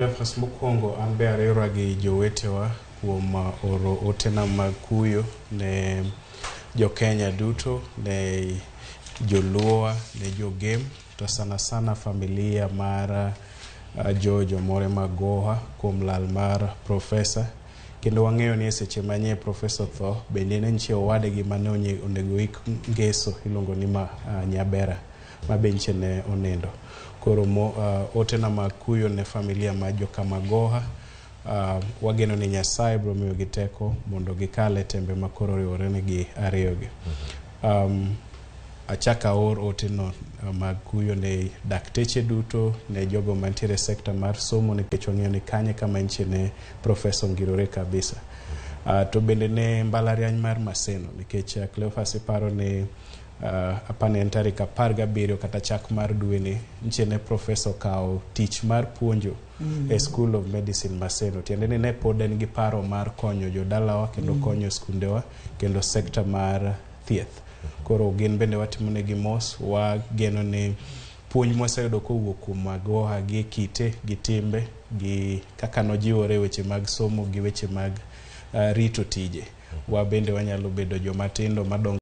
Nafas mokwongo an be ariwra gi jowetewa kuom oro otena mag kuyo ne jokenya duto, ne joluowa, ne jogem, to sana sana familia mar George Omore Magoha kuom lal mar profesa. Kendo wang'eyo ni e seche manye profesa otho, bende ne nitie owadgi mane onego ik ngeso iluongo ni Nyabera ma be nyiche ne onindo. Koro otena mag kuyo ne familia mar joka Magoha, wageno ni Nyasaye biro miyogi teko mondo gikal e tembe ma koro oriwore negi ariyogi. Achak aor oteno mag kuyo ne dakteche duto, ne jogo mantiere e sekta mar somo nikech wang'eyo ni kanye kama nyiche ne profesa ongirore kabisa. To bende ne mbalariany mar Maseno nikech Cleophas iparo ni apani en tarik 17 kata chak mar dweni nyiche ne profesa okawo tich mar puonjo e School of Medicine Maseno. Tiende ni ne pod en gi paro mar konyo jodalawa kendo konyo skundewa kendo sekta mar thieth. Koro gin bende watimo negi mos, wageno ni puonj mwaseyudo kowuok kuom Magoha gi kite gi timbe gi kaka nojiwore e weche mag somo gi weche mag rito tije. Wabende wanyalo bedo joma tindo madongo.